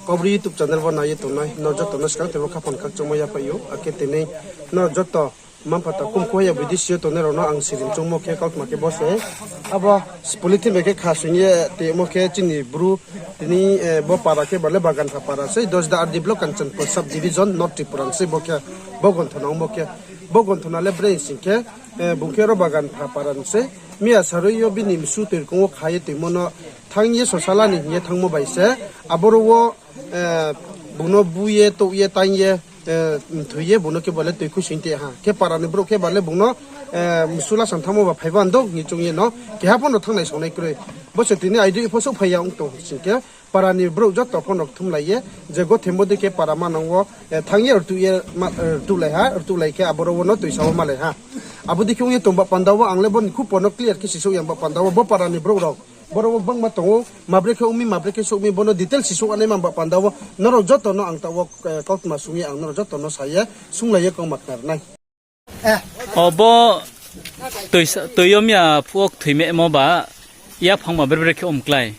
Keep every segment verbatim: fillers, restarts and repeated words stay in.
Obri YouTube channel wo nai ye tongnai nrao joto no skang tei bo khaphang khakchangmo yaphai ou. Akhe tini nrao joto mma-mpha takhum khuya bidesi yo tongnai rao no ang siring choungmo khe kautma khe bo se. Abo polythene bai khe khasing ye tongmo khe chini Bru tini, bo para khe bale Baganpha para sei, Dasda R D block, Kanchanpur sub division, North Tripura sei bo khe, bo gonthona ongmo khe, bo gonthona le bre sing khe, bung khe ro Baganpha para sei. Miya sarui yo bini msu toirkong wo kha ye tongmo no thanng ye sosala ni hing ye thanngmo bai se, aboro wo bung no bu ye, touh ye, taing ye, mthoi ye bung no khe bale toi khuising te ha. Khe para ni brouh khe bale bung no msu lasang thanngmo ba phai bando hing ye choung ye no keha pho no thanngnai songnai kroi. Bo se tini idea pho souhphai ya ong tong sing khe, para ni brouh joto pho no kthumlai ye, je gothemo dei khe para manang wo thanng ye rtuh ye, rtuhlai ha, rtuhlai khe aboro wo no toisa wo malai ha. Abo dei khe ong ye tong ba panda wo ang le bo ni khupo no clear khe sisouh ya ba panda wo bo para ni brouh rao boro wo gbangma tong ou, mabre khe ong mi, mabre khe souh mi, bo no detail sisouh anaima ba panda wo nrao joto no ang taoh wo kautma sung ye ang nrao joto no sa ye, sunglai ye kautma khna ri nai. O bo toi yo miya phuh wo kthoi mehmo ba yaphang ma bre bre khe omklái.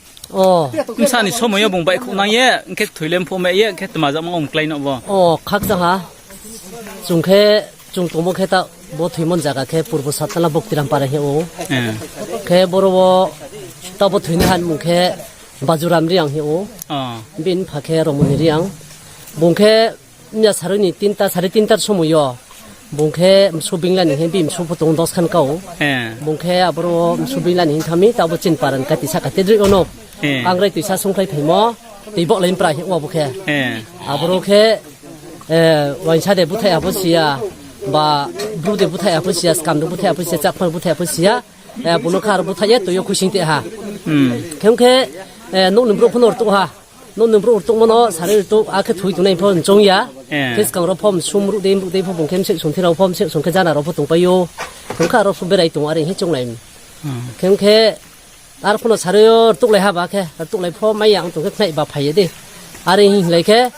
Bsa ni somoi yo bung baihkhouhnang ye, hing khe kthoi le mphuh meh ye, hing khe tma jamo omklái no bo. O khakchang ha. Chung khe, chung tongmo khe ta bo thoimo ni zaga khe Purbo Satnala Boktiram para hing ou. Khe boro wo ta bo thoinaiha ni mung khe Bajuram Reang hing ou. Bini mpha khe Romoni Reang. Bung khe miya sarui ni tinta, sare tinta somoi yo. Bung khe msu bingla ni hing, bini msu pho tong dos khan kau. Bung khe aboro msu bingla ni hing thanng mi, ta bo chini para ni kati sahka te droi ono. Angrai toisa sungkhlai phaimo, toi baohlai mpra hing ou abo khe. Aboro khe, uaingsa de búthaih ha pho si ya, ba bru de búthaih ha pho si ya, skam de búthaih ha pho si ya, chakphang búthaih ha pho si ya. Bung no kha aro búthaih ye toi yo khuising te ha. Khe ong khe, nouh ni brouh pho no rtuh ha. Nouh ni brouh rtuhmo no sari rtuh, akhe thoi tongnai pho choung ya. Khe skang rao pho msu mruh dei mruh dei pho bung khe mseh sungthi rao pho mseh sung khe jana rao pho tongpai ou. Ong kha aro pho berai tong, are hing chounglai. Khe ong khe, aro pho no sari yo rtuhlai ha ba khe, rtuhlai pho mai ya ong tong khe khnai ba phai ye dei. Are hing lai khe,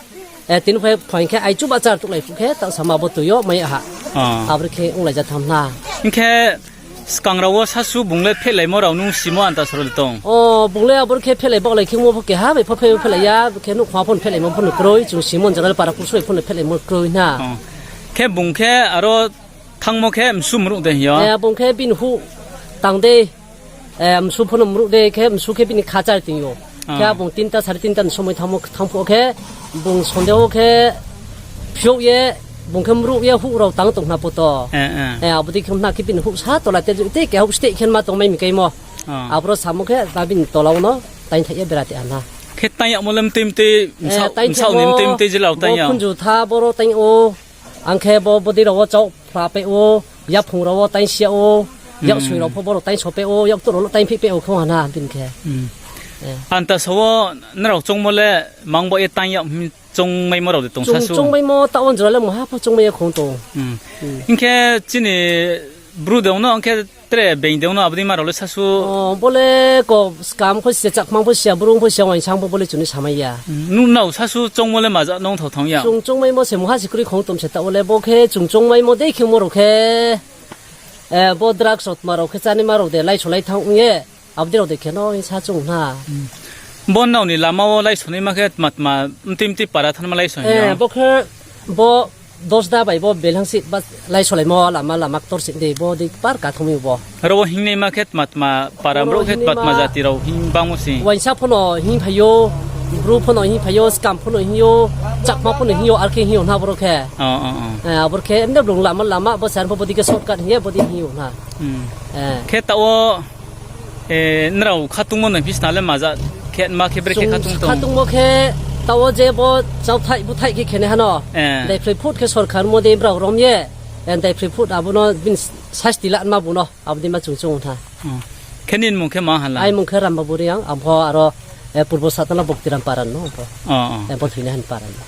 tini phai phaing khe aichu bahcha rtuhlai phuh khe, taoh sama bo toi yo mai ya ha. Aboro khe onglai ja tham na. Hing khe, skang rao wo sasu bung le phehlaimo rao nung simo anta soro le tong. O, bung le aboro khe phehlai baohlai khe mo pho keha bai pho phe-, phehlai ya, khe nouhkhong pho no phehlaimo pho no kroi, chung simo ni jora le para kusu bai pho no phehlaimo kroi na. Khe bung khe aro thanngmo khe msu mruh de hing yo? Bung khe bini huh tang dei, msu pho no mruh dei khe msu khe bini khachar tong ou. Khe abung tinta, sari tinta ni somoi thanngmo, thanng phuh khe, bung sonde wo khe phiouh ye, bung khe mruh ye huh rao tang tong khna poto. Abo dei khe khna khe bini huh sa tola te, tei keha huh steh khe ma tongmai mi kaimo. Aboro samo khe ba bini tola wo no taingthaih ye bera te ha na. Khe taing yagmo le mtui mtui, bsaoh ni mtui mtui jila wo taing yag. Khunju tha boro taing ou, ang khe bo bodei rao wo chauh phlapai ou, yaphung rao wo taing si yag ou, yaksoi rao pho boro taing sopai ou, yaktuh rao no taing phihpai ou khe ha na bini khe. Anta sa wo nrao choungmo le mang baoh ye taing yag hing choungmaimo rao de tong sasu? Choungmaimo taoh wo jora le mungha pho choungmai ya khong tong. Hing khe chini bru de ong no, hing khe tre being de ong no, abo dei ma rao le sasu? Bo le ko skam pho si ya, chakmang pho si ya, brung pho si ya, uaingsang pho bo le chuni samai ya. Nung nrao sasu choungmo le maja nung thao thang ya? Chung choungmaimo se mungha si kroi khong tong se taoh wo le, bo khe chung choungmaimo dei khe mo rao khe, bo drugs rao tma rao khe chánaima rao de laiso lai thanng ong ye, abo dei rao de khe no hing sa choung na. Bo nrao ni lama wo laisonaima khe tma tma, mtui mtui para thanngma laiso hing ya? Bo khe, bo Dosda bai bo Belhangsi ba laisolaimo lama, lama ktor sing dei, bo dei par kathong mi bo. Aro wo hingnaima khe tma tma para brouh khe tma tma jati rao hing bangmo se. Uaingsa pho no hing phai ou, bru pho no hing phai ou, skam pho no hing ou, chakma pho no hing ou, ar khe hing ou na boro khe. Aboro khe emne blung lama lama bo se, ar pho bodei khe shortcut hing ye bodei hing ou na. Khe taoh wo, nrao khatungmo no phi sna le maja khe ma khe brekhe khatungmo khe, taoh wo je bo chauthaih búthaih khe khenai ha no. Daiphroi phut khe sorkar mo dei brao rom ye, daiphroi phut abo no bini sasti la ma bung no, abo dei ma chung choung na. Khe nini mung khe ma hala? Ai mung khe Rambabu Reang, ang pho aro, Purbo Satnala Boktiram para no ang pho. Bo thoinaiha ni para no.